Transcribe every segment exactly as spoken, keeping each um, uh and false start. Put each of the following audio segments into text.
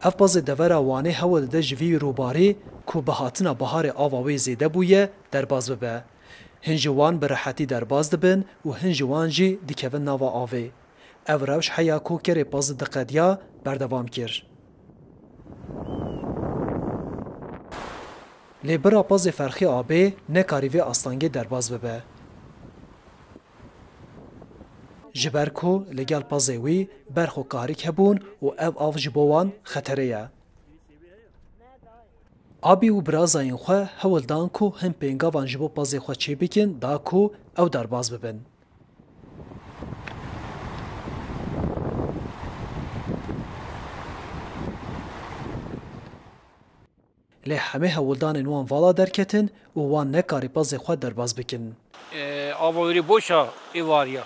Ev pezê devera Wanê hewl dide ji vî rûbarî ku bi hatina biharê ava wê zêde bûye, derbas bibe. Hin ji wan bi rehetî derbas dibin û hin ji wan jî dikevin nava avê. Ev rewş heya ku kerê pez diqediya berdewam kir. Lê bira pezê Ferxî Abê nekarî vê astengê derbas bibe. Ji ber ku li gel pezê wî berx û karik hebûn û ev av ji bo wan xetere ye. Abî û birazayên xwe hewl dan ku hin pêngavan ji bo pezê xwe çêbikin da ku ew derbas bibin. Lê hemê hewldanên wan vala derketin û wan nekarî pezê xwe derbas bikin. E, ava wêrê boş a, êvariya.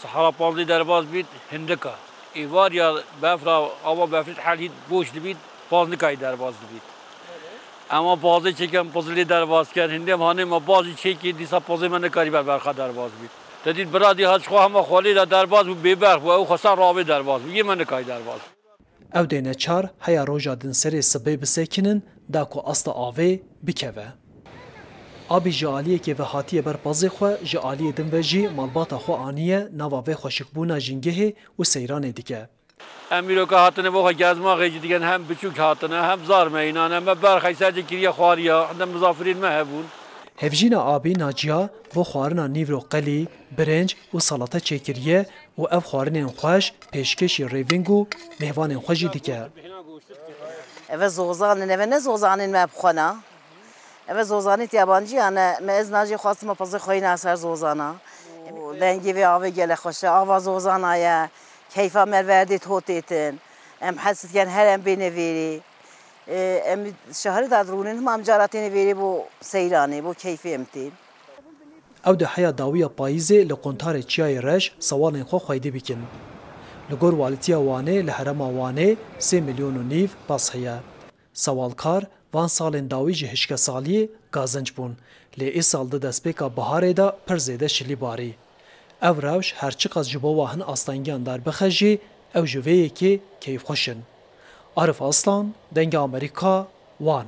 Sehara pazlî derbas bît, hindika. Êvariya befra, ava befrî helît boş dibît, paz nikayî derbas dibît. Ema pazê çêken, pazlî derbas ken, hindê em hanê me bazî çêkî, dîsa pazê me nikarî ber berxa derbas bît. Te dît bira dî hat ji xwe hema xwelê de derbas bû, bêberx bû, ew xwestan ravê derbas bû, yê me nikayî derbas bû. Ew dê neçar heya roja din serê sibê bisekinin da ku asta avê bikeve. Abî ji aliyekê ve hatiye ber pezê xwe, ji aliyê din ve jî malbata xwe aniye nava vê xweşikbûna jîngehê û seyranê dike. Em îroka hatine bo xwe gezmaxê jî dikin, hem biçûk hatine, hem zar me înan, em me berxey sercê kiriye xwariya, hinde mizafirên me hebûn. Hevjîna Abî Naciya bo xwarina nîvro qelî, birinc û salate çêkiriye û ev xwarinên xweş pêşkêşî rêvîng û mêvanên xwe jî dike. Eve zozan in, eve ne zozanên me bi xwe na. Eve zozanît yabancî ya ne, me ez najê xwestime pezê xweyna ser zozana. Û dengê vê avê gele xweş e, ava zozana ye, keyfa me verdê totêtin. Em hes diken her em bêne vêrê. Ê, em şehrê de dirûnin, hima em cara têne vêrê bo seyranê, bo keyfê em tên. Ew di heya dawiya payîzê li quntarê Çiyayê Reş sewalên xwe xweydî bikin. Li gor Walîtiya Wanê li herêma Wanê sê milyon û nîv pez heye. Sewalkar van salên dawî ji hişkesaliyê gazinc bûn, lê îsal di destpêka biharê de pir zêde şilî barî. Ev rewş her çiqas ji bo wa hin astengiyan derbixe jî, ew ji vê yekê keyfxweş in. Arif Aslan, Dengê Amerîka, Wan.